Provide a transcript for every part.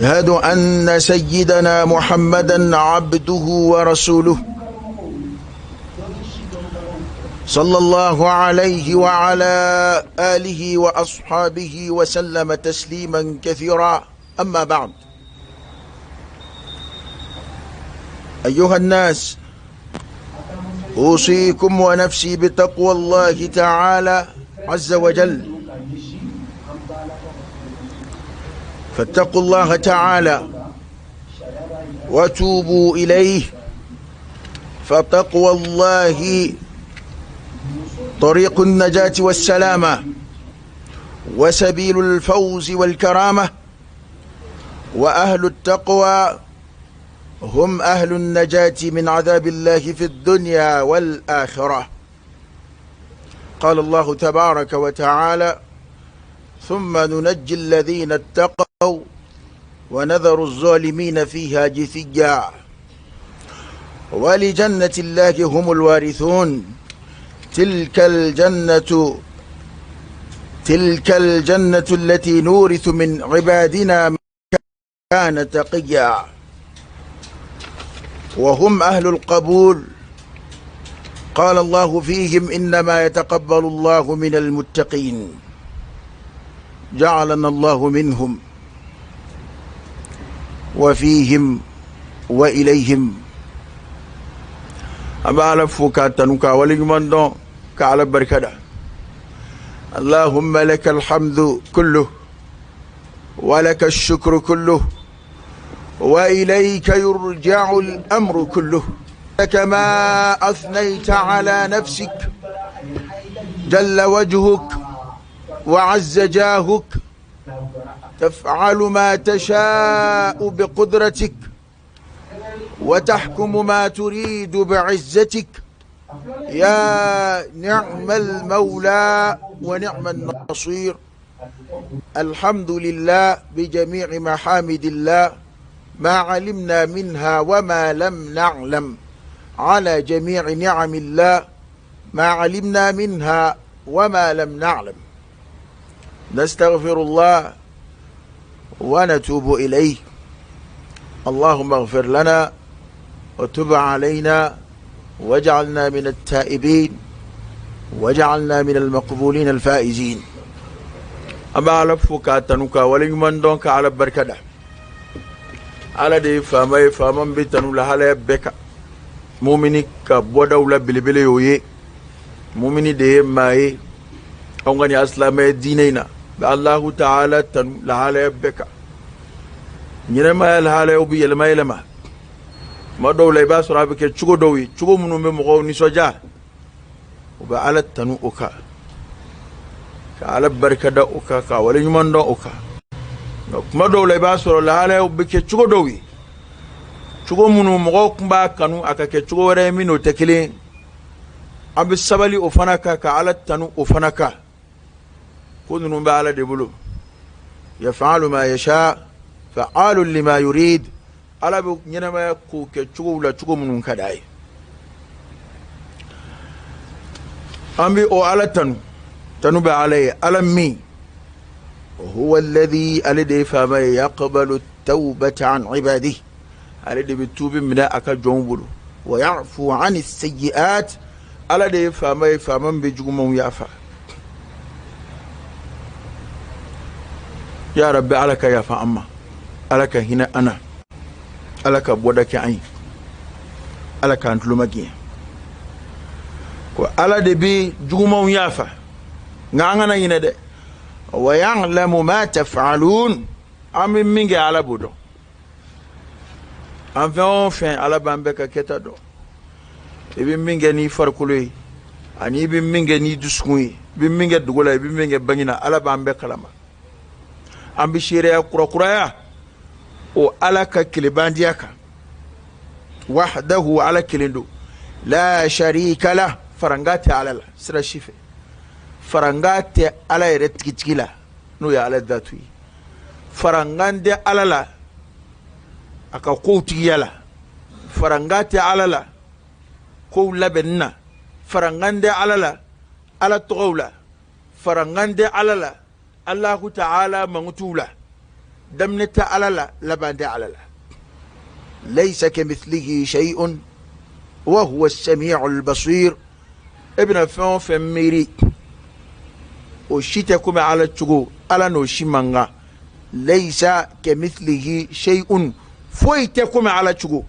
أشهد أن سيدنا محمدا عبده ورسوله صلى الله عليه وعلى آله وأصحابه وسلم تسليما كثيرا. أما بعد، أيها الناس، أوصيكم ونفسي بتقوى الله تعالى عز وجل، فاتقوا الله تعالى وتوبوا إليه، فتقوى الله طريق النجاة والسلامة وسبيل الفوز والكرامة، وأهل التقوى هم أهل النجاة من عذاب الله في الدنيا والآخرة. قال الله تبارك وتعالى: ثم ننجي الذين اتقوا ونذر الظالمين فيها جثيا ولجنة الله هم الوارثون، تلك الجنة التي نورث من عبادنا من كان تقيا، وهم أهل القبول. قال الله فيهم: إنما يتقبل الله من المتقين، جعلنا الله منهم وفيهم وإليهم. أبا فوكا تنكا وليمندون كعلى بركة. اللهم لك الحمد كله ولك الشكر كله وإليك يرجع الأمر كله، كما أثنيت على نفسك جل وجهك وعز جاهك، تفعل ما تشاء بقدرتك وتحكم ما تريد بعزتك، يا نعم المولى ونعم النصير. الحمد لله بجميع محامد الله ما علمنا منها وما لم نعلم، على جميع نعم الله ما علمنا منها وما لم نعلم. نستغفر الله ونتوب إليه. اللهم اغفر لنا وتب علينا واجعلنا من التائبين واجعلنا من المقبولين الفائزين. أما لفك تنك وليمن دونك على بركة على دي فما فمن بتنو لها بك مؤمني كبودة بلبلي يوي مؤمني دي ماي أو أسلام دينينا الله تعالى تنو لها بك ɲɛnɛmaya lahalayaw bi yɛlɛma yɛlɛma. Tuma dɔw la i b'a sɔrɔ a bɛ kɛ cogo dɔw ye, cogo minnu bɛ mɔgɔw nisɔndiya, u bɛ Ala tanu o kan, ka Ala barikada o kan, ka waleɲuman dɔn o kan. Nka tuma dɔw la i b'a sɔrɔ lahalayaw bɛ kɛ cogo dɔw ye, cogo minnu mɔgɔw tun b'a kanu a ka kɛ cogo wɛrɛ ye min n'o tɛ kelen ye. An bɛ sabali o fana kan, ka Ala tanu o fana kan. Ko ninnu bɛ Ala de bolo. Yafalu ma yasha fa'alu lima yurid. Ala bɛ ɲɛnɛmaya ko kɛ cogow la cogo minnu ka d'a ye. An bɛ o Ala tanu, tanu bɛ Ala ye, Ala min huwa alladhi, ale de ye faama ye, yaqbalu tawbata an ibadihi, ale de bɛ tuubi minɛ a ka jɔnw bolo, wa ya'fu ani sayyi'at, Ala de ye faama ye, faama min bɛ jugumanw yafa. Ya Rabbi, Ala ka yafa an ma, Ala ka hinɛ an na, Ala ka bɔda kɛ an ye, Ala k'an tulo magɛn. Ko Ala de bɛ jugumanw yafa, nka an kana ɲinɛ dɛ. Wa ya'lamu ma taf'alun, an bɛ min kɛ Ala b'o dɔn. An fɛn o fɛn Ala b'an bɛɛ ka kɛta dɔn. I bɛ min kɛ n'i farikolo ye, ani i bɛ min kɛ n'i dusukun ye, i bɛ min kɛ dogo la, i bɛ min kɛ bange na, Ala b'an bɛɛ kalama. An bɛ seereya kurakuraya o Ala ka kelebandiya kan. Wahdahu, Ala kelen don, la sharika lah, faranga tɛ Ala la sira si fɛ, faranga tɛ Ala yɛrɛ tigitigi la n'o ye Ala datu ye, farangan tɛ Ala la a ka kow tigiya la, faranga tɛ Ala la kow labɛnni na, farangan tɛ Ala la Ala tɔgɔw la, farangan tɛ Ala la Allahu ta'ala mankutuw la. Daminɛ tɛ Ala la, laban tɛ Ala la. Laysa kamithlihi shay'un wa huwa as-sami'ul basir. E bɛna fɛn o fɛn miiri, o si tɛ komi Ala cogo, Ala n'o si man kan. Laysa kamithlihi shay'un, foyi tɛ komi Ala cogo.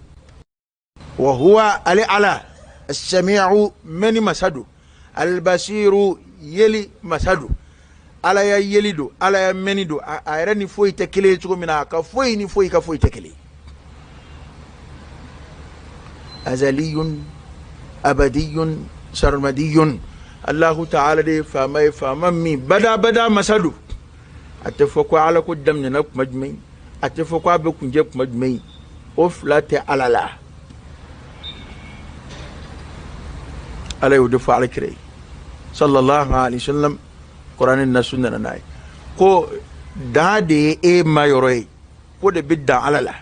Wa huwa, ale Ala, as-sami'u, mɛnni masa don, al-basiru, yeli masa don. Ala ya yeli don, Ala ya mɛnni don. A yɛrɛ ni foyi tɛ kelen ye cogo min na, a ka foyi ni foyi ka foyi tɛ kelen ye. Azaliyun abadiyun sarmadiyun. Allahu ta'ala de ye faama ye, faama min badabada masa don. A tɛ fɔ ko Ala ko daminɛna kuma jumɛn, a tɛ fɔ ko a bɛ kuncɛ kuma jumɛn, o fila tɛ Ala la. Ala y'o de fɔ Ala kira ye sallallahu alaihi wasallam. Kuranɛ nasu nana n'a ye ko dan de ye e ma yɔrɔ ye, ko de bɛ dan Ala la.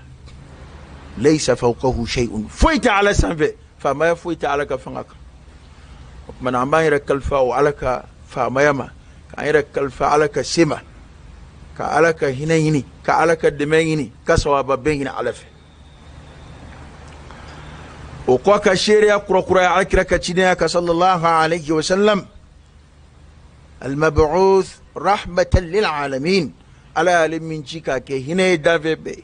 Laysa fawqahu shay'un, foyi tɛ Ala sanfɛ, faamaya foyi tɛ Ala ka fanga kan. O tuma na an b'an yɛrɛ kalifa o Ala ka faamaya ma, k'an yɛrɛ kalifa Ala ka se ma, ka Ala ka hinɛ ɲini, ka Ala ka dɛmɛ ɲini, ka sawaba bɛɛ ɲini Ala fɛ. O kɔ ka seereya kurakuraya Ala kira ka cidenya kan sallallahu alaihi wasallam, al-mab'uth rahmatan lil alamin. Ala y'ale min ci k'a kɛ hinɛ ye danfɛn bɛɛ ye.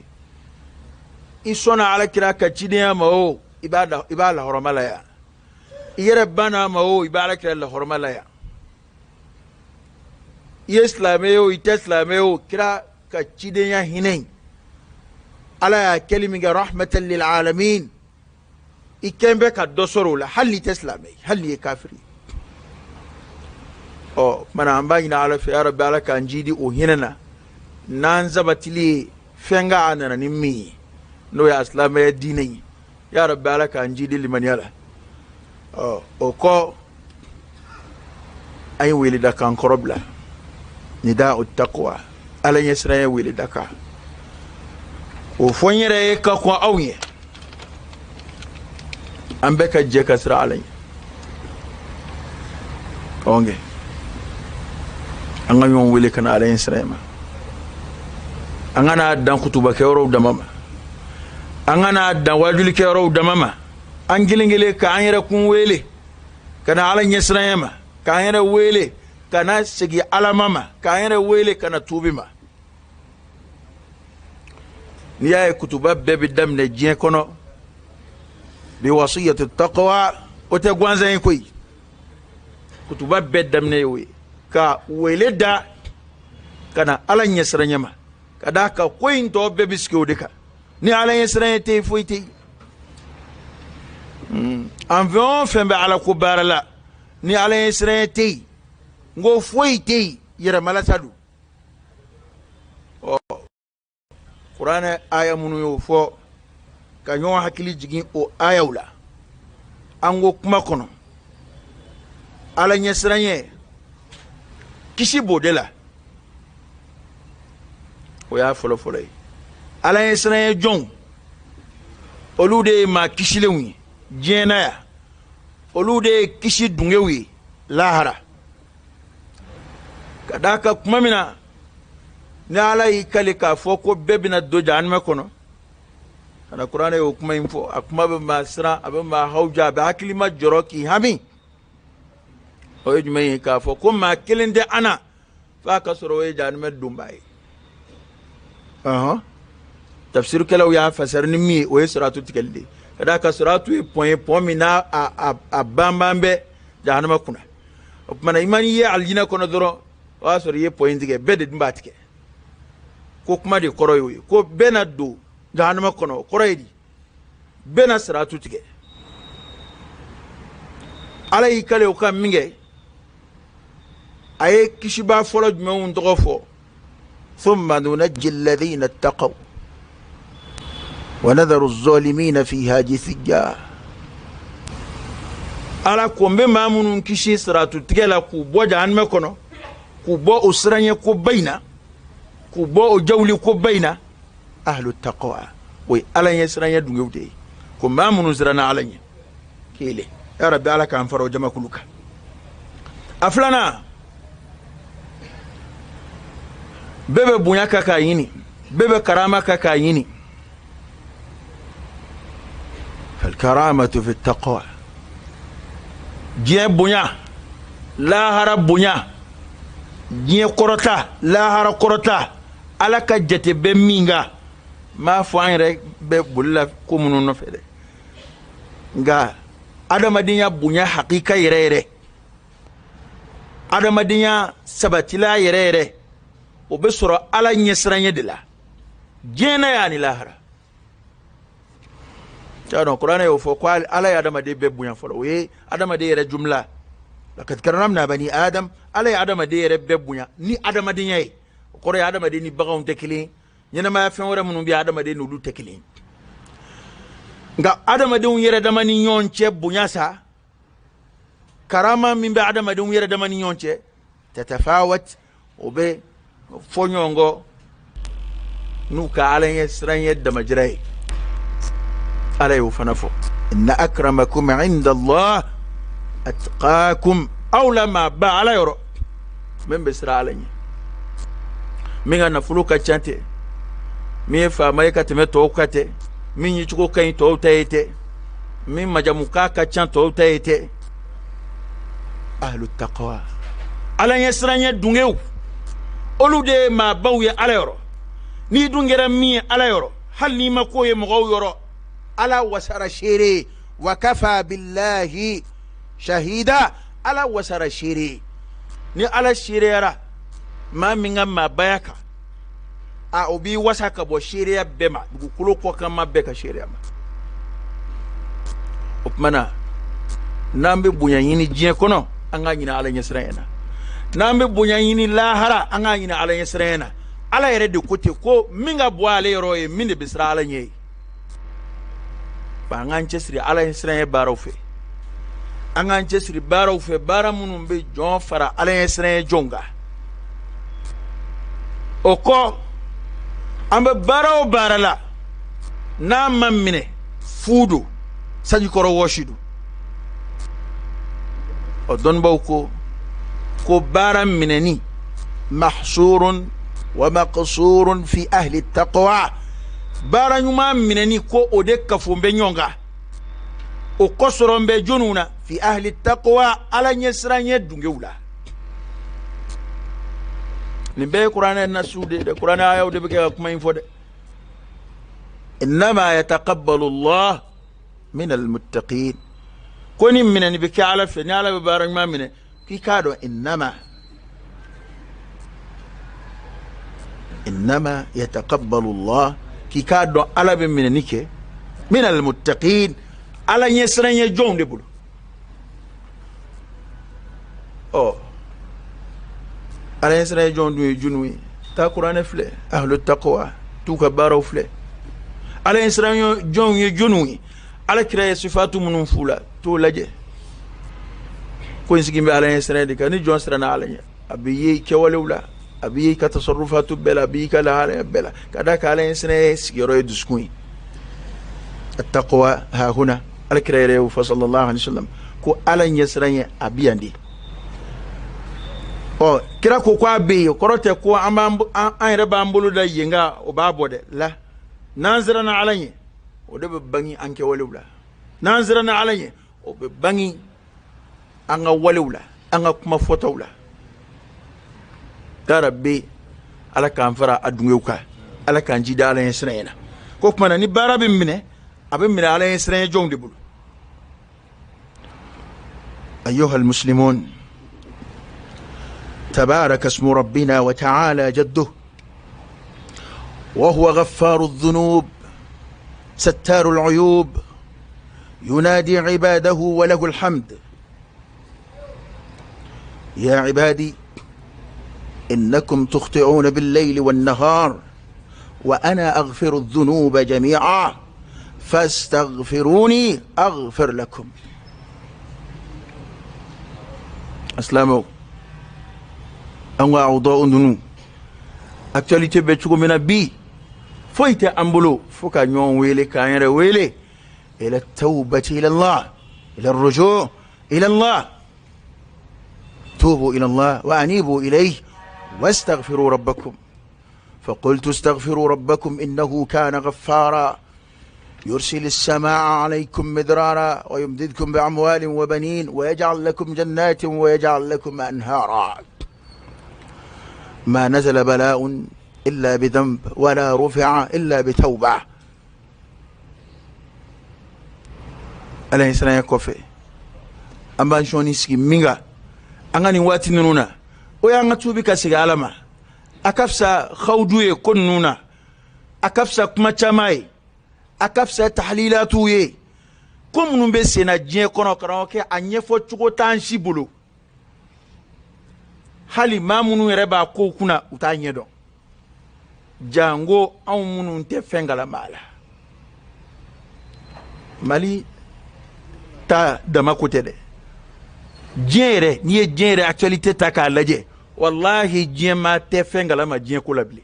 I sɔnna Ala kira ka cidenya ma o, i b'a lahɔrɔma la yan. I yɛrɛ banna a ma o, i b'a Ala kira lahɔrɔma la yan. I ye silamɛ ye o, i tɛ silamɛ ye o, kira ka cidenya hinɛ in, Ala y'a kɛli min kɛ rahmatan lil alamin, i kɛn bɛ ka dɔ sɔrɔ o la, hali n'i tɛ silamɛ ye, hali n'i ye kafiri ye. Ɔ kumana an b'a ɲini Ala fɛ, ya Rabbi, Ala k'an jidi o hinɛ na n'an sabatili ye fɛn ka a nana ni min ye, n'o ye silamɛya diinɛ ye. Ya Rabbi, Ala k'an jidi limaniya la. Ɔ o kɔ, an ye weledakan kɔrɔ bila, nida'u taqwa, Ala ɲɛsiranya weledakan. O fɔ n yɛrɛ ye ka kɔn aw ɲɛ, an bɛɛ ka jɛ ka siran Ala ɲɛ. Ɔnkɛ an ka ɲɔgɔn wele ka na Ala ɲɛsiranya ma. An kana dan kutubakɛyɔrɔw dama ma, an kana dan waajulikɛyɔrɔw dama ma. An kelen kelen ka an yɛrɛ kun wele ka na Ala ɲɛsiranya ma, k'an yɛrɛ wele ka na segin Ala ma ma, k'an yɛrɛ wele ka na tuubi ma. N'i y'a ye kutuba bɛɛ bɛ daminɛ diɲɛ kɔnɔ bi wasiyatu taqwa, o tɛ gansan ye koyi. Kutuba bɛɛ daminɛ ye o ye, ka wele da ka na Ala ɲɛsiranya ma, ka d'a kan ko in tɔ bɛɛ bɛ sigi o de kan. Ni Ala ɲɛsiranya tɛ yen, foyi tɛ yen. An fɛn o fɛn bɛ Ala ko baara la, ni Ala ɲɛsiranya tɛ yen, n ko foyi tɛ yen, yɛrɛmalasa don. Ɔ kuranɛ aya minnu y'o fɔ, ka ɲɔgɔn hakili jigin o ayaw la. An ko kuma kɔnɔ, Ala ɲɛsiranya kisi b'o de la, o y'a fɔlɔfɔlɔ ye. Ala ɲɛsiranya jɔnw, olu de ye maa kisilenw ye diɲɛ na yan, olu de ye kisi dungew ye lahara. Ka d'a kan kuma min na ni Ala y'i kali k'a fɔ ko bɛɛ bɛna don jahanama kɔnɔ, ka na kuranɛ y'o kuma in fɔ, a kuma bɛ maa siran, a bɛ maa hawuja, a bɛ hakilima jɔrɔ k'i hami. O ye jumɛn ye? K'a fɔ ko maa kelen tɛ an na f'a ka sɔrɔ o ye jahanama donbaa ye. Ɔhɔn, tafsirikɛlaw y'a fasari ni min ye, o ye siratu tigɛli de ye. Ka d'a kan siratu ye pɔn ye, pɔn min n'a a banban bɛ jahanama kunna. O tuma na i man'i ye alijinɛ kɔnɔ dɔrɔn, o y'a sɔrɔ i ye pɔn in tigɛ. Bɛɛ de dun b'a tigɛ. Ko kuma de kɔrɔ y'o ye, ko bɛɛ na don jahanama kɔnɔ. O kɔrɔ ye di? Bɛɛ na siratu tigɛ. Ala y'i kale o kan min kɛ, a ye kisibaa fɔlɔ jumɛnw tɔgɔ fɔ? Thumma nunajji alladhina ttaqaw wa nadharu adh-dhalimina fiha jithiya. Ala ko n bɛ maa minnu kisi siratu tigɛ la, k'u bɔ jahanama kɔnɔ, k'u bɔ o siranɲɛ koba in na, k'u bɔ o jawuli koba in na, ahlu taqwa, o ye Ala ɲɛ siranɲɛ dungew de ye. Ko maa minnu siranna Ala ɲɛ. Kelen, ya Rabbi, Ala k'an fara o jamakulu kan. A filanan, bɛɛ bɛ bonya kan k'a ɲini. Bɛɛ bɛ karama kan k'a ɲini. Falkaramatu fi taqwa. Diɲɛ bonya, lahara bonya, diɲɛ kɔrɔta, lahara kɔrɔta, Ala ka jate bɛ min kan. N b'a fɔ an yɛrɛ bɛ boli la ko minnu nɔfɛ dɛ, nka adamadenya bonya hakika yɛrɛ yɛrɛ, adamadenya sabatila yɛrɛ yɛrɛ, o bɛ sɔrɔ Ala ɲɛsiranɲɛ de la, diɲɛ na yan ni lahara. Y'a dɔn kuranɛ y'o fɔ ko Ala ye adamaden bɛɛ bonya fɔlɔ, o ye adamaden yɛrɛ jumla. Lakad karamna bani Adam, Ala ye adamaden yɛrɛ bɛɛ bonya ni adamadenya ye. O kɔrɔ ye adamaden ni baganw tɛ kelen, ɲɛnamaya fɛn wɛrɛ minnu bɛ adamaden n'olu tɛ kelen. Nka adamadenw yɛrɛ dama ni ɲɔgɔn cɛ bonya sa, karama min bɛ adamadenw yɛrɛ dama ni ɲɔgɔn cɛ, tatafawat, o bɛ fɔ ɲɔgɔn kɔ n'u ka Ala ɲɛ siranɲɛ damajira ye. Ala y'o fana fɔ, inna akramakum inda Allah atqakum. Aw la maaba Ala yɔrɔ, min bɛ siran Ala ɲɛ, min ka nafolo ka ca tɛ, min ye faama ye ka tɛmɛ tɔw kan tɛ, min yecogo ka ɲi tɔw ta ye tɛ, min majamukan ka ca tɔw ta ye tɛ. Ahlu taqwa, Ala ɲɛ siranɲɛ dungew, olu de ye maabaw ye Ala yɔrɔ. N'i dun kɛra min ye Ala yɔrɔ, hali n'i ma ko ye mɔgɔw yɔrɔ, Ala wasara seere. Wa kafa billahi shahida, Ala wasara seere. Ni Ala seereyara maa min ka maabaya kan, a o b'i wasa ka bɔ seereya bɛɛ ma, dugukolo kɔkanma bɛɛ ka seereya ma. O tuma na, n'an bɛ bonya ɲini diɲɛ kɔnɔ, an k'a ɲini Ala ɲɛsiranɲɛ na. N'an bɛ bonya ɲini lahara, an k'a ɲini Ala ɲɛsiranɲɛ na. Ala yɛrɛ de ko ten ko min ka bon ale yɔrɔ ye min de bɛ siran Ala ɲɛ ye. An k'an cɛsiri Ala ɲɛsiranɲɛ baaraw fɛ, an k'an cɛsiri baaraw fɛ, baara minnu bɛ jɔn fara Ala ɲɛsiranɲɛ jɔnw kan. O kɔ, an bɛ baara o baara la, n'a ma minɛ fu don, sanjikɔrɔ wɔsi don. Ɔ, dɔnnibaw ko baara minɛni mahsurun wa maqsurun fi ahli taqwa, baara ɲuman minɛni ko o de kafo bɛ ɲɔgɔn kan, o kɔsɔrɔ bɛ jɔnniw na? Fi ahli taqwa, Ala ɲɛsiranɲɛ dungew la. Nin bɛɛ ye kuranɛ nasiw de ye dɛ, kuranɛ ayaw de bɛ kɛ ka kuma in fɔ dɛ. Innama yataqabbalu Allah min almuttaqin, ko ni minɛni bɛ kɛ Ala fɛ, ni Ala bɛ baara ɲuman minɛ, k'i k'a dɔn innama yataqabbalu Allah, k'i k'a dɔn Ala bɛ minɛni kɛ min almuttaqin, Ala ɲɛsiranɲɛ jɔnw de bolo. Ɔ, Ala ɲɛsiranɲɛ jɔnw dun ye jɔnniw ye? Taa kuranɛ filɛ, ahlu taqwa, t'u ka baaraw filɛ. Ala ɲɛsiranɲɛ jɔnw ye jɔnniw ye? Ala kira ye sifatu minnu f'u la, t'o lajɛ. Ko in sigi bɛ Ala ɲɛsiranɲɛ de kan. Ni jɔn siranna Ala ɲɛ, a bɛ ye i kɛwalew la, a bɛ ye i ka tasarufatu bɛɛ la, a bɛ i ka lahalaya bɛɛ la, ka d'a kan Ala ɲɛsiranɲɛ sigiyɔrɔ ye dusukun ye. Attaqwa hahuna, Ala kira yɛrɛ y'o fɔ sallallahu alaihi wasallam ko Ala ɲɛsiranɲɛ a bɛ yan de. Ɔ, kira ko a bɛ yen, o kɔrɔ tɛ ko an b'an an yɛrɛ b'an bolo da yen kan o b'a bɔ dɛ. La, n'an siranna Ala ɲɛ, o de bɛ bange an kɛwalew la. N'an siranna Ala ɲɛ, o bɛ bange an ka walew la, an ka kuma fɔtaw la. Ya Rabbi, Ala k'an fara a dungew kan, Ala k'an jida Ala ɲɛsiranɲɛ na. Ko tuma na, ni baara bɛ minɛ, a bɛ minɛ Ala ɲɛsiranɲɛ jɔnw de bolo. أيها المسلمون، تبارك اسم ربنا وتعالى جده، وهو غفار الذنوب ستار العيوب، ينادي عباده وله الحمد: يا عبادي إنكم تخطئون بالليل والنهار وأنا أغفر الذنوب جميعا فاستغفروني أغفر لكم. Silamɛw, an ka awdɔ ninnu actualité bɛ cogo min na bi, foyi tɛ an bolo fo ka ɲɔgɔn wele, k'an yɛrɛ wele ila tawbati ila Allah, ila ruju ila Allah. Tubu ila Allah wa anibu ilayhi wastaghfiru rabbakum. فقلت استغفروا ربكم إنه كان غفارا يرسل السماء عليكم مدرارا ويمددكم بأموال وبنين ويجعل لكم جنات ويجعل لكم أنهارا. ما نزل بلاء إلا بذنب ولا رفع إلا بتوبة. Ala ɲɛsiranya kɔfɛ, an b'an sɔnni sigi min kan an ka nin waati ninnu na, o y'an ka tuubi ka segin Ala ma. A ka fisa xawdu ye ko ninnu na, a ka fisa kuma caman ye, a ka fisa tahlilatuw ye. Ko minnu bɛ sen na diɲɛ kɔnɔ, karamɔgɔkɛ, a ɲɛfɔ cogo t'an si bolo. Hali maa minnu yɛrɛ b'a kow kunna, u t'a ɲɛdɔn, jango anw minnu tɛ fɛn kalama a la. Mali ta dama ko tɛ dɛ, diɲɛ yɛrɛ, n'i ye diɲɛ yɛrɛ actualité ta k'a lajɛ, walahi diɲɛ maa tɛ fɛn kalama diɲɛ ko la bilen.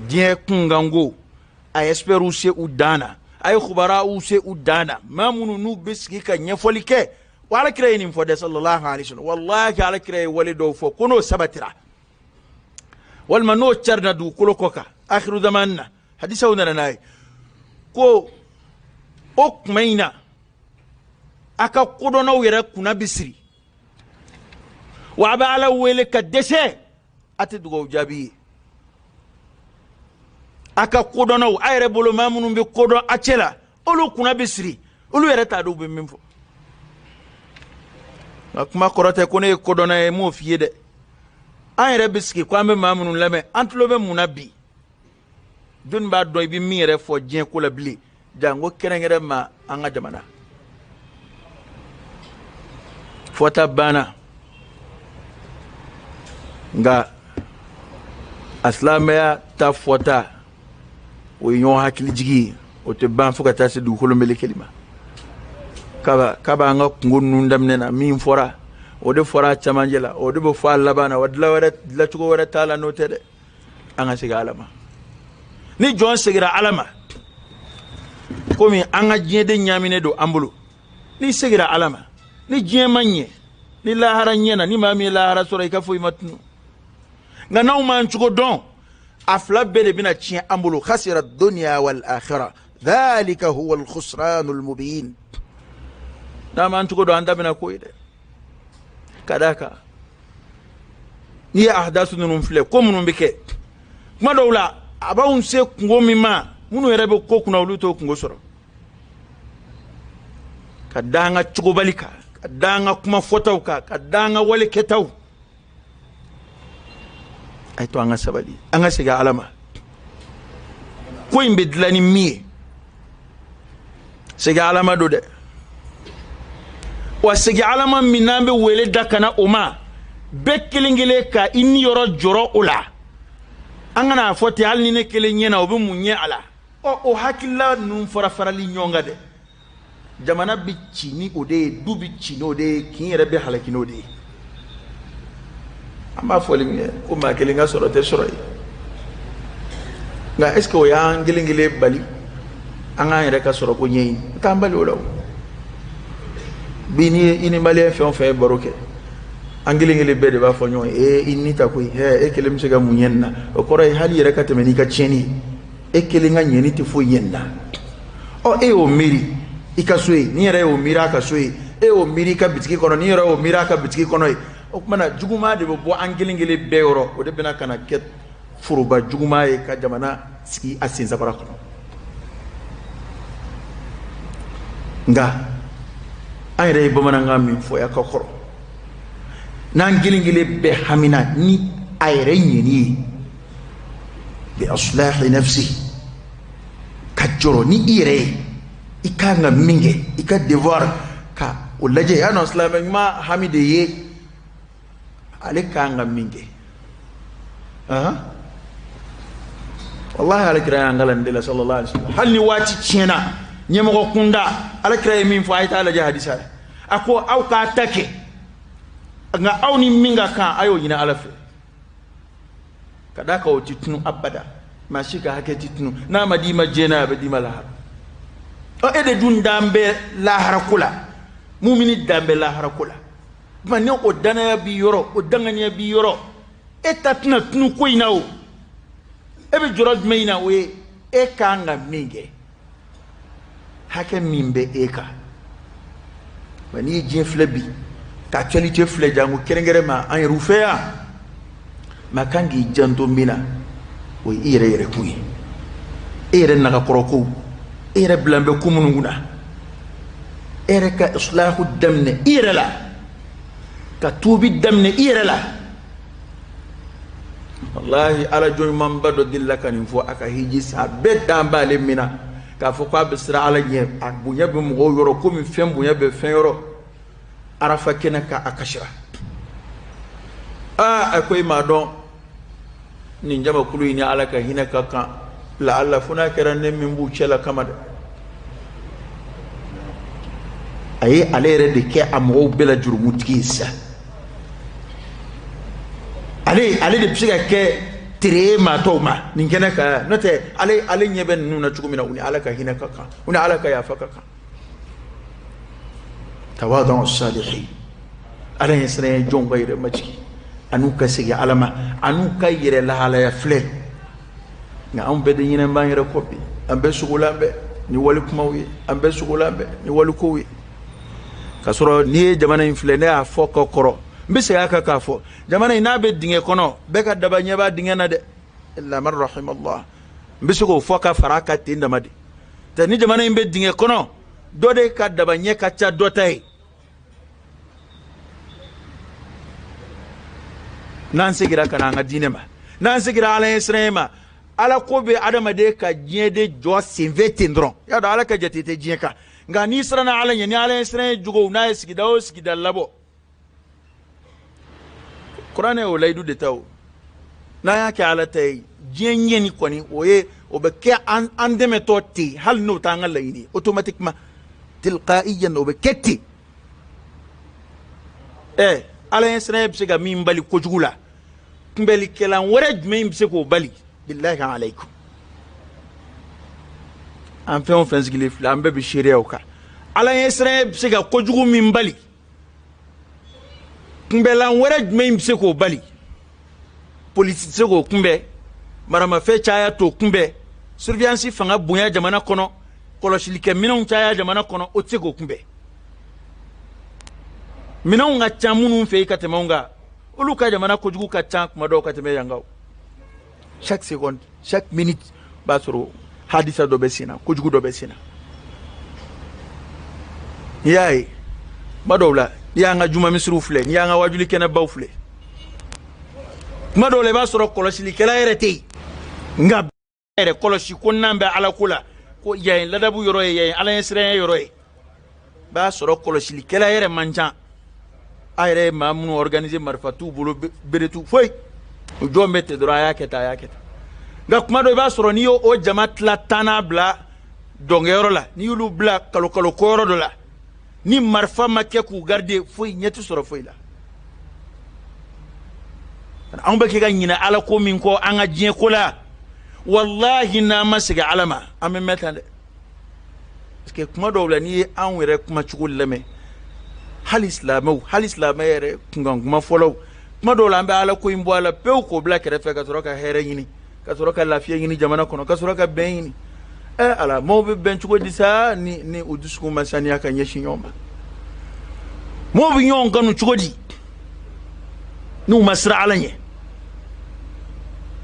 Diɲɛ kunkanko, a expertw se u dan na, a ye khubaraw se u dan na, maa minnu n'u bɛ sigi ka ɲɛfɔli kɛ. Wa Ala kira ye nin fɔ dɛ, sallallahu alaihi wasallam. Wallahi Ala kira ye wale dɔw fɔ ko n'o sabatira walima n'o carina dugukolo kɔ kan akhiru zaman na, hadisaw nana n'a ye ko o kuma in na a ka kodɔnnaw yɛrɛ kunna bɛ siri, wa a bɛ Ala wele ka dɛsɛ, a tɛ dugawu jaabi ye. A ka kodɔnnaw, a yɛrɛ bolo maa minnu bɛ kodɔn a cɛ la, olu kunna bɛ siri, olu yɛrɛ t'a dɔn u bɛ min fɔ. Nka kuma kɔrɔ tɛ ko ne ye kodɔnna ye, n m'o f'i ye dɛ. An yɛrɛ bɛ sigi ko an bɛ maa minnu lamɛn, an tulo bɛ mun na bi? Jɔnni b'a dɔn i bɛ min yɛrɛ fɔ diɲɛ ko la bilen, janko kɛrɛnkɛrɛn ma an ka jamana fɔta banna. Nka a silamɛya ta fɔta, o ye ɲɔgɔn hakilijigi ye, o tɛ ban fo ka taa se dugukolo melekeli ma. Kaba an ka kungo ninnu daminɛ na, min fɔra, o de fɔra a cɛmancɛ la, o de bɛ fɔ a laban na, wa dilancogo wɛrɛ t'a la n'o tɛ dɛ. An ka segin Ala ma. Ni jɔn seginna Ala ma, komi an ka diɲɛden ɲaaminen don an bolo, n'i seginna Ala ma, ni diɲɛ ma ɲɛ, ni lahara ɲɛna, ni maa min ye lahara sɔrɔ, i ka foyi ma tunu. Nka n'anw m'an cogo dɔn, a fila bɛɛ de bɛna tiɲɛ an bolo. Khasira dunya wal akhirah dhalika huwa al khusran al mubin. N'an m'an cogo dɔn, an da bɛna ko ye dɛ. Ka d'a kan n'i ye ahdasu ninnu filɛ, ko minnu bɛ kɛ kuma dɔw la, a b'anw se kungo min ma, minnu yɛrɛ bɛ ko kunna, olu t'o kungo sɔrɔ. Ka da an ka cogobali kan, ka da an ka kuma fɔtaw kan, ka da an ka wale kɛtaw. A ye to an ka sabali, an ka segin Ala ma. Ko in bɛ dilan ni min ye, segin Ala ma don dɛ. Wa segin Ala ma min n'an bɛ wele da ka na o ma, bɛɛ kelen kelen ka i niyɔrɔ jɔrɔ o la. An kana a fɔ ten, hali ni ne kelen ɲɛna, o bɛ mun ɲɛ a la? Ɔ, o hakilila ninnu fara farali ɲɔgɔn kan dɛ, jamana bɛ ci ni o de ye, du bɛ ci n'o de ye, kin yɛrɛ bɛ halaki n'o de ye. An b'a fɔli min kɛ ko maa kelen ka sɔrɔ tɛ sɔrɔ ye, nka est ce que o y'an kelen kelen bali an k'an yɛrɛ ka sɔrɔ ko ɲɛɲini? O t'an bali o la. O bi, ni i ni maliyɛn fɛn o fɛn ye baro kɛ, an kelen kelen bɛɛ de b'a fɔ ɲɔgɔn ye: ee, i ni ta koyi, hɛ, e kelen bɛ se ka mun ɲɛ nin na? O kɔrɔ ye hali yɛrɛ ka tɛmɛ n'i ka tiɲɛni ye, e kelen ka ɲɛni tɛ foyi ɲɛ nin na. Ɔ, e y'o miiri i ka so ye, ni yɛrɛ y'o miiri a ka so ye, e y'o miiri i ka bitigi kɔnɔ, ni yɛrɛ y'o miiri a ka bitigi kɔnɔ ye. O tuma na juguman de bɛ bɔ an kelen kelen bɛɛ yɔrɔ, o de bɛna ka na kɛ foroba juguman ye ka jamana sigi a sensabara kɔnɔ. Nka an yɛrɛ ye bamanankan min fɔ ya ka kɔrɔ, n'an kelen kelen bɛɛ hamina ni a yɛrɛ ɲɛni ye, bi aslahi nafsi, ka jɔrɔ ni i yɛrɛ ye, i kan ka min kɛ, i ka devoir ka o lajɛ. Y'a nɔ silamɛ ɲuman hami de ye ale kan ka min kɛ. Wallahi Ala kira y'an kalan nin de la, sallallahu alaihi wasallam. Hali ni waati tiɲɛna, ɲɛmɔgɔ kunda, Ala kira ye min fɔ, a ye taa lajɛ hadisa la. A ko aw k'a ta kɛ, nka aw ni min ka kan, a y'o ɲini Ala fɛ. Ka d'a kan o ti tunu abada, maa si ka hakɛ ti tunu. N'a ma d'i ma diɲɛ na, a bɛ d'i ma lahara. Ɔ, e de dun dan bɛ lahara ko la, mumini dan bɛ lahara ko la. Tuma ni o danaya b'i yɔrɔ, o danganiya b'i yɔrɔ. E ta tɛna tunu ko in na o. E bɛ jɔrɔ jumɛn in na? O ye e kan ka min kɛ, hakɛ min bɛ e kan. Wa n'i ye diɲɛ filɛ bi, ka actualité filɛ, janko kɛrɛnkɛrɛn ma an yɛrɛw fɛ yan, maa kan k'i janto min na, o ye i yɛrɛ yɛrɛkun ye, e yɛrɛ nagakɔrɔ kow, e yɛrɛ bilan bɛ ko minnu kunna, e yɛrɛ ka islahu daminɛ i yɛrɛ la, ka tuubi daminɛ i yɛrɛ la. Walahi, Ala jɔn ɲumanba dɔ delila ka nin fɔ a ka hiji san bɛɛ dan b'ale min na, k'a fɔ k'a bɛ siran Ala ɲɛ, a bonya bɛ mɔgɔw yɔrɔ komi fɛn bonya bɛ fɛn yɔrɔ. Arafa kɛnɛ kan, a kasira. Aa, a ko i m'a dɔn nin jamakulu in ni Ala ka hinɛ ka kan, laala fo n'a kɛra ne min b'u cɛ la kama dɛ. A ye ale yɛrɛ de kɛ a mɔgɔw bɛɛ la jurumutigi ye sisan. Ale de bɛ se ka kɛ tere ye maa tɔw ma nin kɛnɛ kan yan. N'o tɛ, ale ɲɛ bɛ ninnu na cogo min na, u ni Ala ka hinɛ ka kan, u ni Ala ka yafa ka kan. Tawadu salihin, Ala ye siran jɔnw ka yɛrɛ majigin an'u ka segin Ala ma an'u ka yɛrɛ lahalaya filɛ. Nka anw bɛɛ de ɲinɛ b'an yɛrɛ kɔ bi. An bɛɛ sogolan bɛ ni wali kumaw ye, an bɛɛ sogolan bɛ ni wali kow ye. K'a sɔrɔ n'i ye jamana in filɛ, ne y'a fɔ ka kɔrɔ, n bɛ segin a kan k'a fɔ, jamana in n'a bɛ dingɛ kɔnɔ, bɛɛ ka daba ɲɛ b'a dingɛ na dɛ, illa man rahimallah. N bɛ se k'o fɔ ka fara a kan ten dama de tɛ. Ni jamana in bɛ dingɛ kɔnɔ, dɔ de ka daba ɲɛ ka ca dɔ ta ye. N'an segira ka na an ka diinɛ ma, n'an segira Ala ɲɛ siran ma, Ala ko bɛ adamaden ka diɲɛ de jɔ senfɛ ten dɔrɔn. Y'a dɔn Ala ka jate tɛ diɲɛ kan, nka n'i siranna Ala ɲɛ, ni Ala ɲɛ siran ye jogow n'a ye sigida o sigida labɔ, kuranɛ y'o layidu de ta. O n'an y'a kɛ Ala ta ye, diɲɛ ɲɛni kɔni, o ye o bɛ kɛ an dɛmɛtɔ ten, hali n'o t'an ka laɲini ye, automatiquement, tilqaiyan, o bɛ kɛ ten. Ala ɲɛ siran bɛ se ka min bali kojugu la, kunbɛlikɛlan wɛrɛ jumɛn bɛ se k'o bali? Billahi alaykum, an fɛn o fɛn sigilen filɛ, an bɛɛ bɛ seereya o kan. Ala ɲɛ siran bɛ se ka kojugu min bali, kunbɛlan wɛrɛ jumɛn bɛ se k'o bali? Polisi tɛ se k'o kunbɛn, maramafɛn caya t'o kunbɛn, surveillance fanga bonya jamana kɔnɔ, kɔlɔsilikɛ minɛnw caya jamana kɔnɔ, o tɛ se k'o kunbɛn. Minɛnw ka ca minnu fɛ yen ka tɛmɛ anw kan, olu ka jamana kojugu ka ca kuma dɔw ka tɛmɛ yankaw. Chaque seconde, chaque minute, b'a sɔrɔ hadisa dɔ bɛ sen na, kojugu dɔ bɛ sen na. N'i y'a ye kuma dɔw la, n'i y'an ka juma misiriw filɛ, n'i y'an ka wajuli kɛnɛbaw filɛ, kuma dɔw la i b'a sɔrɔ kɔlɔsilikɛla yɛrɛ tɛ yen, nka yɛrɛ kɔlɔsi ko n'an bɛ Ala ko la, ko yan ye ladabu yɔrɔ ye, yan ye Ala ɲɛsiranya yɔrɔ ye, b'a sɔrɔ kɔlɔsilikɛla yɛrɛ man ca. A yɛrɛ ye maa minnu organiser, marifa t'u bolo, bere t'u foyi, u jɔn bɛ ten dɔrɔn, a y'a kɛ tan, a y'a kɛ tan. Nka kuma dɔ i b'a sɔrɔ n'i y'o jama tila tan n'a bila dɔnkɛyɔrɔ la, n'i y'olu bila kalo kalo kɔyɔrɔ dɔ la, ni marifa ma kɛ k'u garder, foyi ɲɛ tɛ sɔrɔ foyi la. Anw bɛ kɛ ka ɲinɛ Ala ko min kɔ an ka diɲɛ ko la, walahi, n'an ma segin Ala ma, an bɛ mɛn tan dɛ. Parce que kuma dɔw la, n'i ye anw yɛrɛ kumacogo lamɛn, hali silamɛw, hali silamɛ yɛrɛ kunkan kuma fɔlɔw, kuma dɔw la an bɛ Ala ko in bɔ a la pewu k'o bila kɛrɛfɛ, ka sɔrɔ ka hɛrɛ ɲini, ka sɔrɔ ka lafiya ɲini jamana kɔnɔ, ka sɔrɔ ka bɛn ɲini. Ala, maaw bɛ bɛn cogo di sa ni u dusukun ma saniya ka ɲɛsin ɲɔgɔn ma? Maaw bɛ ɲɔgɔn kanu cogo di n'u ma siran Ala ɲɛ?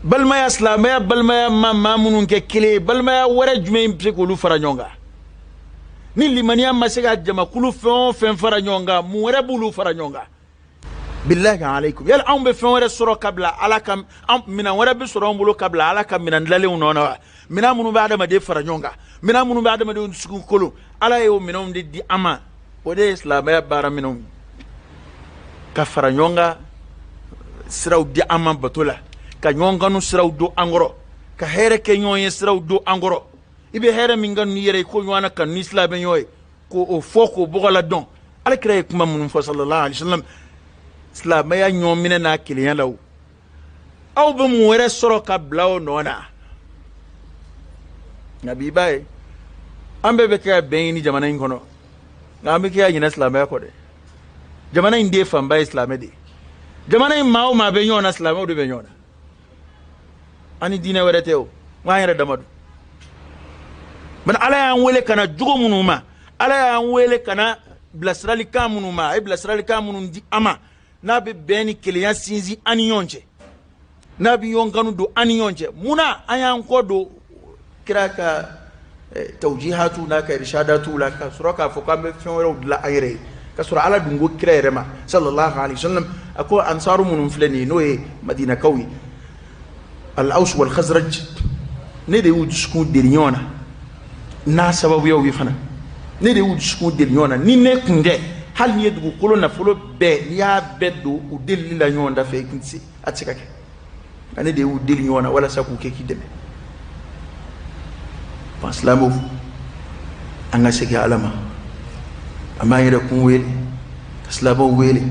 Balimaya, silamɛya balimaya ma maa minnu kɛ kelen ye, balimaya wɛrɛ jumɛn bɛ se k'olu fara ɲɔgɔn kan? Ni limaniya ma se ka jamakulu fɛn o fɛn fara ɲɔgɔn kan, mun wɛrɛ b'olu fara ɲɔgɔn kan? Billahi alaykum, yala anw bɛ fɛn wɛrɛ sɔrɔ ka bila Ala ka an minɛn wɛrɛ bɛ sɔrɔ an bolo ka bila Ala ka minɛn dilanlenw nɔ na wa? Minɛn minnu bɛ adamaden fara ɲɔgɔn kan, minɛn minnu bɛ adamadenw dusukun kolo, Ala y'o minɛnw de di an ma. O de ye silamɛya baara minɛnw ye, ka fara ɲɔgɔn kan siraw di an ma bato la, ka ɲɔgɔn kanu siraw don an kɔrɔ, ka hɛrɛ kɛ ɲɔgɔn ye siraw don an kɔrɔ. I bɛ hɛrɛ min kanu n'i yɛrɛ ye, ko ɲɔgɔn na kanu ni silamɛ ɲɔgɔn ye, k'o fɔ, k'o bɔgɔ la dɔn. Ala kira ye kuma minnu fɔ, sallallahu alaihi wasallam, silamɛya ɲɔgɔn minɛ n'a kelenya la, o aw bɛ mun wɛrɛ sɔrɔ ka bila o nɔ na? Nka bi, i b'a ye an bɛɛ bɛ kɛ ka bɛn ɲini jamana in kɔnɔ, nka an bɛ kɛ ka ɲinɛ silamɛya kɔ dɛ. Jamana in den fanba ye silamɛ de ye. Jamana in maa o maa bɛ ɲɔgɔn na, silamɛw de bɛ ɲɔgɔn na, an ni diinɛ wɛrɛ tɛ o, n k'an yɛrɛ dama don. Bari Ala y'an wele ka na jogo minnu ma, Ala y'an wele ka na bilasiralikan minnu ma, a ye bilasiralikan minnu di an ma, n'a bɛ bɛn ni kelenya sinsin an ni ɲɔgɔn cɛ, n'a bɛ ɲɔgɔn kanu don an ni ɲɔgɔn cɛ, munna an y'an kɔ don kira ka tawjihatu n'a ka irshadatu la, ka sɔrɔ k'a fɔ k'an bɛ fɛn wɛrɛw dilan an yɛrɛ ye, ka sɔrɔ Ala dun ko kira yɛrɛ ma sallallahu alaihi wasallam, a ko ansaru minnu filɛ nin ye, n'o ye madinakaw ye, al-Aws wal Khazraj, ne de y'u dusukun deli ɲɔgɔn na n'a sababuyaw ye fana, ne de y'u dusukun deli ɲɔgɔn na, ni ne kun tɛ, hali n'i ye dugukolo nafolo bɛɛ, n'i y'a bɛɛ don u delili la ɲɔgɔn da fɛ, i kun tɛ se, a tɛ se ka kɛ. Nka ne de y'u deli ɲɔgɔn na walasa k'u kɛ k'i dɛmɛ. Bon, silamɛw, an ka segin Ala ma, an b'an yɛrɛ kun wele ka silamɛw wele.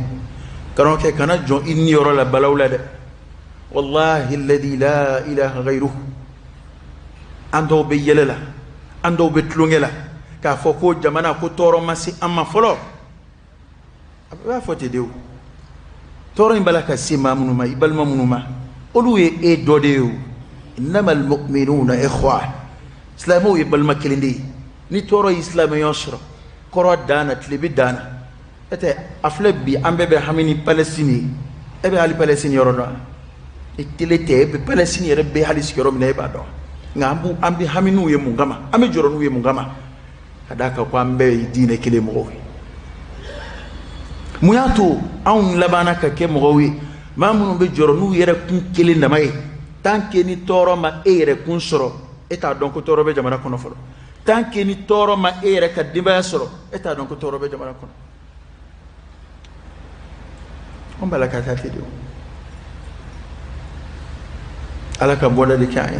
Karamɔgɔkɛ, kana jɔn i niyɔrɔ la balaw la dɛ. Wallahi alladhi la ilaha ghayruhu, an dɔw bɛ yɛlɛ la, an dɔw bɛ tulonkɛ la k'a fɔ ko jamana ko tɔɔrɔ ma se an ma fɔlɔ. A b'a fɔ ten de o, tɔɔrɔ in b'a la ka se maa minnu ma, i balima minnu ma, olu ye e dɔ de ye o. Innamal mu'minuna ikhwa, silamɛw ye balima kelen de ye. Ni tɔɔrɔ y'i silamɛya sɔrɔ, kɔrɔn dan na, tilebin dan na, e tɛ a filɛ bi, an bɛɛ bɛ hami ni Palestine ye. E bɛ hali Palestine yɔrɔ dɔn? I tele tɛ, e bɛ Palestine yɛrɛ bɛ hali sigiyɔrɔ min na, e b'a dɔn? Nka an bɛ hami n'u ye mun kama? An bɛ jɔrɔ n'u ye mun kama? Ka d'a kan ko an bɛɛ ye diinɛ kelen mɔgɔw ye. Mun y'a to anw labanna ka kɛ mɔgɔw ye, maa minnu bɛ jɔrɔ n'u yɛrɛ kun kelen dama ye? Tant que ni tɔɔrɔ ma e yɛrɛ kun sɔrɔ, e t'a dɔn ko tɔɔrɔ bɛ jamana kɔnɔ fɔlɔ. Tant que ni tɔɔrɔ ma e yɛrɛ ka denbaya sɔrɔ, e t'a dɔn ko tɔɔrɔ bɛ jamana kɔnɔ. An b'a la ka taa ten de o. Ala ka bɔda de kɛ an ye.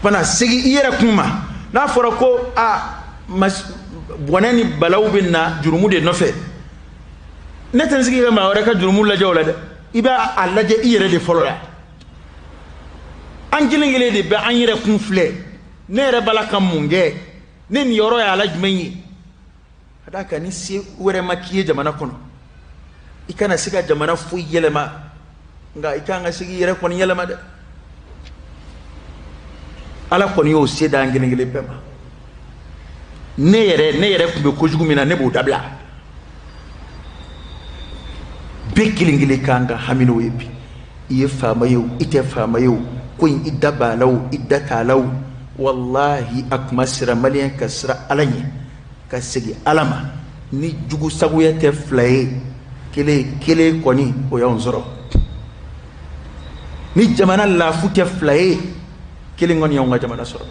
Fana segin i yɛrɛ kun ma. N'a fɔra ko a bɔnɛ ni balaw bɛ na jurumu de nɔfɛ, ne tɛ n sigi ka maa wɛrɛ ka jurumu lajɛ o la dɛ. I b'a a lajɛ i yɛrɛ de fɔlɔ la. An kelen kelen de bɛ an yɛrɛ kun filɛ. Ne yɛrɛ b'a la ka mun kɛ? Ne niyɔrɔ ye ala jumɛn ye? Ka d'a kan ni se wɛrɛ ma k'i ye jamana kɔnɔ, i kana se ka jamana foyi yɛlɛma, nka i kan ka se k'i yɛrɛ kɔni yɛlɛma dɛ. Ala kɔni y'o se d'an kelen kelen bɛɛ ma. Ne yɛrɛ tun bɛ kojugu min na, ne b'o dabila. Bɛɛ kelen kelen kan ka hami n'o ye bi. I ye faama ye o, i tɛ faama ye o, ko in i da b'a la o, i da t'a la o, walahi a kuma sera maliyɛn ka siran Ala ɲɛ, ka segin Ala ma. Ni jugu sagoya tɛ fila ye, kelen kelen kɔni o y'anw sɔrɔ. Ni jamana lafu tɛ fila ye, kelen kɔni y'anw ka jamana sɔrɔ.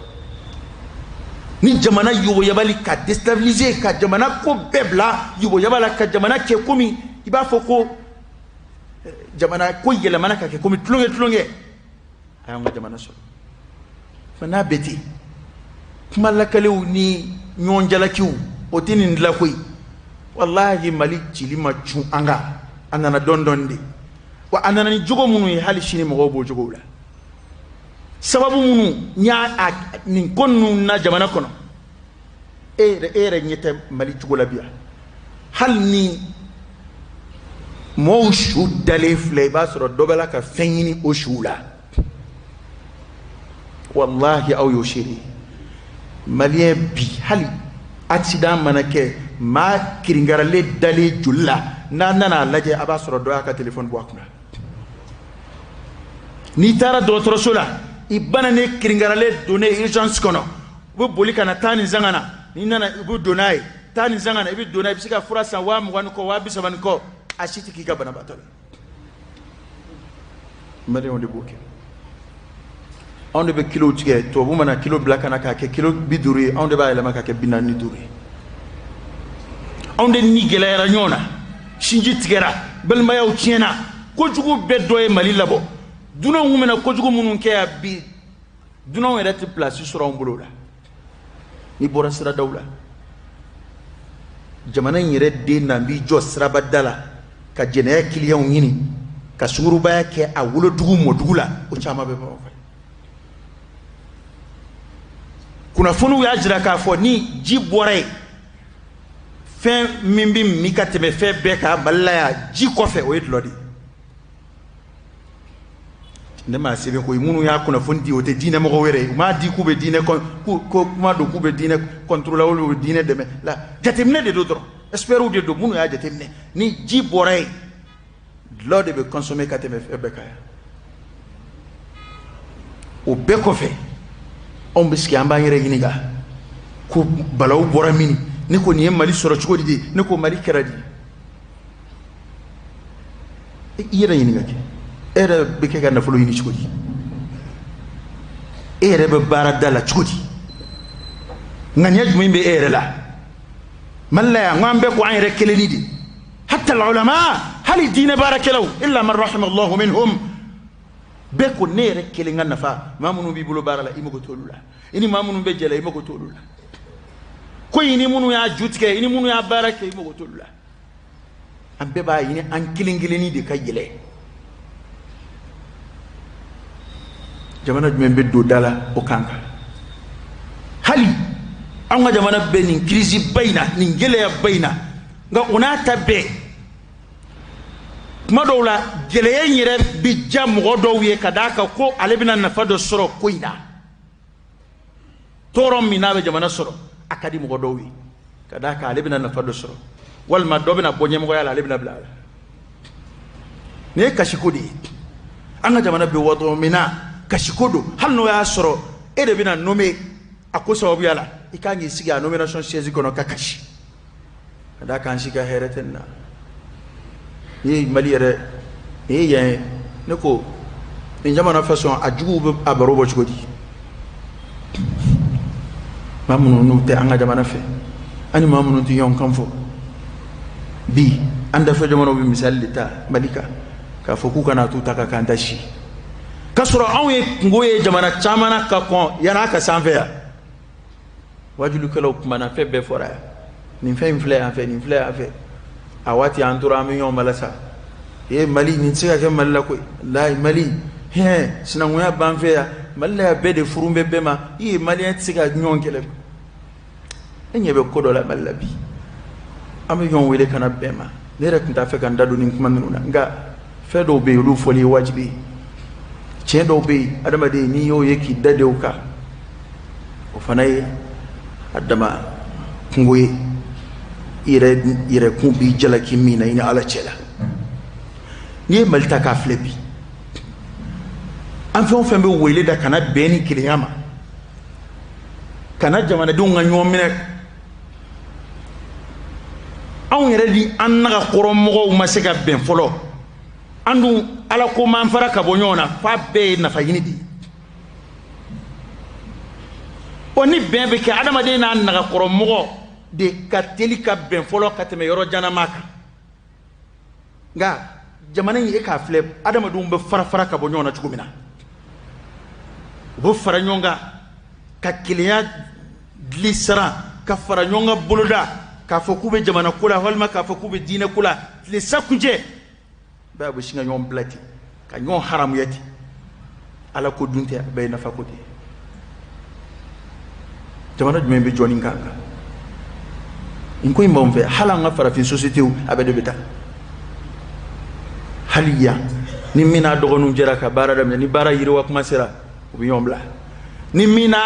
Ni jamana yoboyabali ka déstabiliser, ka jamana ko bɛɛ bila yoboyaba la, ka jamana kɛ komi i b'a fɔ ko jamana ko yɛlɛmana ka kɛ komi tulonkɛ tulonkɛ, a y'an ka jamana sɔrɔ. Fo n'a bɛ ten, kuma lakalew ni ɲɔgɔn jalakiw, o tɛ nin dilan koyi. Walahi Mali cili ma cun an kan, a nana dɔɔni dɔɔni de wa. A nana ni jogo minnu ye, hali sini mɔgɔw b'o jogow la. Sababu minnu y'a nin ko ninnu na jamana kɔnɔ, e yɛrɛ ɲɛ tɛ Mali cogo la bi yan. Hali ni mɔgɔw su dalen filɛ, i b'a sɔrɔ dɔ bɛ la ka fɛn ɲini o suw la. Walahi aw y'o seere ye. Maliyɛn bi, hali accident mana kɛ, maa kirinkaralen dalen joli la, n'a nana a lajɛ, a b'a sɔrɔ dɔ y'a ka téléphone bɔ a kunna. N'i taara dɔgɔtɔrɔso la, i bananen kirinkaralen donnen urgence kɔnɔ, u bɛ boli ka na, taa nin san ka na. N'i nana, i bɛ don n'a ye, taa nin san ka na, i bɛ don n'a ye. I bɛ se ka fura san 20 000 ni kɔ, 30 000 ni kɔ, a si tɛ k'i ka banabaatɔ la. Maliyɛnw de b'o kɛ. Anw de bɛ kilo tigɛ. Tubabu mana kilo bila ka na k'a kɛ kilo 50 ye, anw de b'a yɛlɛma k'a kɛ 45 ye. Anw de ni gɛlɛyara ɲɔgɔn na, sinji tigɛra, balimayaw tiɲɛna, kojugu bɛɛ dɔ ye Mali labɔ. Dunanw kun bɛna kojugu minnu kɛ yan bi, dunanw yɛrɛ tɛ place sɔrɔ anw bolo la. N'i bɔra siradaw la, jamana in yɛrɛ den na b'i jɔ sirabada la ka jɛnɛya kiliyanw ɲini, ka sungurubaya kɛ a wolodugu mɔdugu la, o caman bɛ Bamakɔ. Kunnafoniw y'a jira k'a fɔ ni ji bɔra yen, fɛn min bɛ min ka tɛmɛ fɛn bɛɛ kan Mali la yan ji kɔfɛ, o ye dɔlɔ de ye. Ne m'a sɛbɛn koyi, minnu y'a kunnafoni di, o tɛ diinɛ mɔgɔw yɛrɛ ye. U m'a di k'u bɛ diinɛ ko kuma don, k'u bɛ diinɛ contre la walima u bɛ diinɛ dɛmɛ la. Jateminɛ de don dɔrɔn, experts de don minnu y'a jateminɛ. Ni ji bɔra yen, dɔlɔ de bɛ consommer ka tɛmɛ fɛn bɛɛ kan yan. O bɛɛ kɔfɛ, anw bɛ sigi, an b'an yɛrɛ ɲininka ko balawu bɔra min? Ne ko nin ye Mali sɔrɔ cogo di de? Ne ko Mali kɛra di? I yɛrɛ ɲininka kɛ, e yɛrɛ bɛ kɛ ka nafolo ɲini cogo di? E yɛrɛ bɛ baara da la cogo di? Ŋaniya jumɛn bɛ e yɛrɛ la? Mali la yan, n ko an bɛɛ ko an yɛrɛ kelenni de. Hatta ulama, hali diinɛ baarakɛlaw, illa man rahima Allahu minhum, bɛɛ ko ne yɛrɛ kelen ka nafa. Maa minnu b'i bolo baara la, i mago t'olu la. I ni maa minnu bɛ jɛ la, i mago t'olu la. Ko i ni minnu y'a ju tigɛ, i ni minnu y'a baara kɛ, i mago t'olu la. An bɛɛ b'a ɲini an kelen kelenni de ka yɛlɛ. Jamana jumɛn bɛ don da la o kan kan? Hali an ka jamana bɛ nin crise ba in na, nin gɛlɛyaba in na, nka o n'a ta bɛɛ, kuma dɔw la gɛlɛya in yɛrɛ bɛ diya mɔgɔ dɔw ye, ka d'a kan ko ale bɛna nafa dɔ sɔrɔ ko in na. Tɔɔrɔ min n'a bɛ jamana sɔrɔ, a ka di mɔgɔ dɔw ye, ka d'a kan ale bɛna nafa dɔ sɔrɔ, walima dɔ bɛna bɔ ɲɛmɔgɔya la, ale bɛna bila a la. Nin ye kasiko de ye. An ka jamana bɛ waati min na, kasiko don. Hali n'o y'a sɔrɔ e de bɛna nommer a ko sababuya la, i kan k'i sigi a nomination chaise kɔnɔ ka kasi, ka d'a kan an si ka hɛrɛ tɛ nin na. N'i ye Mali yɛrɛ, nin ye yan ye. Ne ko nin jamana façon, a juguw bɛ a baro bɔ cogo di? Maa minnu n'u tɛ an ka jamana fɛ, ani maa minnu tɛ ɲɔgɔn kan fɔ bi, an dafɛ jamanaw bɛ misali de ta Mali kan k'a fɔ k'u kana t'u ta ka k'an ta si, k'a sɔrɔ anw ye kungo ye jamana caman na ka kɔn yann'a ka s'an fɛ yan. Wajulikɛlaw kumana, fɛn bɛɛ fɔra yan. Nin fɛn in filɛ yan fɛ, nin filɛ yan fɛ. A waati an tora an bɛ ɲɔgɔn bala sa. Ee, Mali, nin tɛ se ka kɛ Mali la koyi. Layi, Mali hɛn, sinankunya b'an fɛ yan. Mali la yan, bɛɛ de furu bɛ bɛɛ ma. I ye maliyɛn tɛ se ka ɲɔgɔn kɛlɛ. E ɲɛ bɛ ko dɔ la Mali la bi, an bɛ ɲɔgɔn wele ka na bɛn ma. Ne yɛrɛ tun t'a fɛ ka n da don nin kuma ninnu na, nka fɛn dɔw bɛ yen, olu fɔli ye wajibi ye. Tiɲɛ dɔw bɛ yen, adamaden n'i y'o ye k'i da de o kan, o fana ye a dama kungo ye. I yɛrɛ yɛrɛkun b'i jalaki min na i ni Ala cɛ la. N'i ye Mali ta k'a filɛ bi, an fɛn o fɛn bɛ wele da ka na bɛn ni kelenya ma, ka na jamanadenw ka ɲɔgɔn minɛ, anw yɛrɛ ni an nagakɔrɔmɔgɔw ma se ka bɛn fɔlɔ. An dun, Ala ko m'an fara ka bɔ ɲɔgɔn na, f'a bɛɛ ye nafa ɲini de ye. Ɔ, ni bɛn bɛ kɛ, adamaden n'a nagakɔrɔmɔgɔ de ka teli ka bɛn fɔlɔ ka tɛmɛ yɔrɔ janama kan. Nka jamana in, e k'a filɛ, adamadenw bɛ fara fara ka bɔ ɲɔgɔn na cogo min na, u bɛ fara ɲɔgɔn kan ka kelenya dili sara, ka fara ɲɔgɔn kan boloda, k'a fɔ k'u bɛ jamana ko la walima k'a fɔ k'u bɛ diinɛ ko la. Tile sakuncɛ bɛɛ bɛ sin ka ɲɔgɔn bila ten, ka ɲɔgɔn haramuya ten. Ala ko dun tɛ, a bɛɛ ye nafa ko de ye. Jamana jumɛn bɛ jɔ nin kan kan? Nin ko in b'anw fɛ. Hali an ka farafin société, a bɛɛ de bɛ taa. Hali yan, ni min n'a dɔgɔninw jɛra ka baara daminɛ, ni baara yiriwa kuma sera, u bɛ ɲɔgɔn bila. Ni min n'a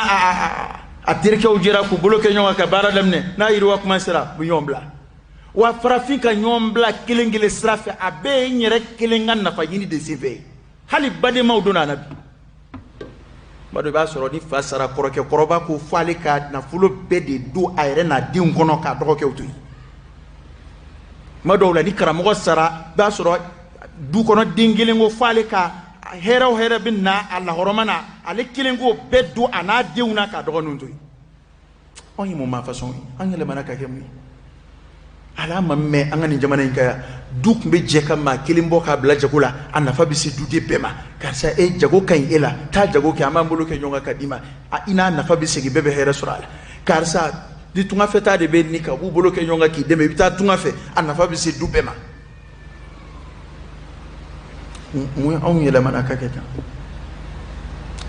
a terikɛw jɛra k'u bolo kɛ ɲɔgɔn kan ka baara daminɛ, n'a yiriwa kuma sera, u bɛ ɲɔgɔn bila. Wa farafin ka ɲɔgɔn bila kelen kelen sira fɛ, a bɛɛ ye n yɛrɛ kelen ka nafa ɲini de senfɛ. Hali badenmaw donna a na bi. Tuma dɔ, i b'a sɔrɔ ni fa sara, kɔrɔkɛ kɔrɔba ko f'ale ka nafolo bɛɛ de don a yɛrɛ n'a denw kɔnɔ, k'a dɔgɔkɛw to yen. Tuma dɔw la, ni karamɔgɔ sara, i b'a sɔrɔ du kɔnɔ den kelen ko f'ale ka hɛrɛ o hɛrɛ bɛ na a lahɔrɔma na, ale kelen k'o bɛɛ don a n'a denw na, k'a dɔgɔninw to yen. Anw ye mun maa façon ye? An yɛlɛmana ka kɛ mun ye? Ala ma mɛn an ka nin jamana in kan yan, du tun bɛ jɛ ka maa kelen bɔ k'a bila jago la, a nafa bɛ se duden bɛɛ ma. Karisa, e jago ka ɲi e la, taa jago kɛ, an b'an bolo kɛ ɲɔgɔn kan ka d'i ma, i n'a nafa bɛ segin, bɛɛ bɛ hɛrɛ sɔrɔ a la. Karisa, ni tungafɛ taa de bɛ nin kan, u b'u bolo kɛ ɲɔgɔn kan k'i dɛmɛ, i bɛ taa tunga fɛ, a nafa bɛ se du bɛɛ ma. Mun anw yɛlɛmana ka kɛ tan?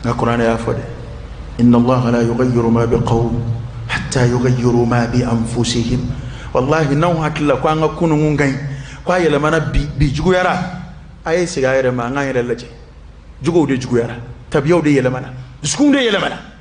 Nka kuranɛ y'a fɔ dɛ: inna Allaha la yughayyiru ma bi qawm hatta yughayyiru ma bi anfusihim. Wallahi, n'anw hakili la ko an ka kunungun ka ɲi, ko a yɛlɛmana bi, bi juguyara, a ye segin a yɛrɛ ma. An k'an yɛrɛ lajɛ. Jogow de juguyara, tabiyaw de yɛlɛmana, dusukunw de yɛlɛmana.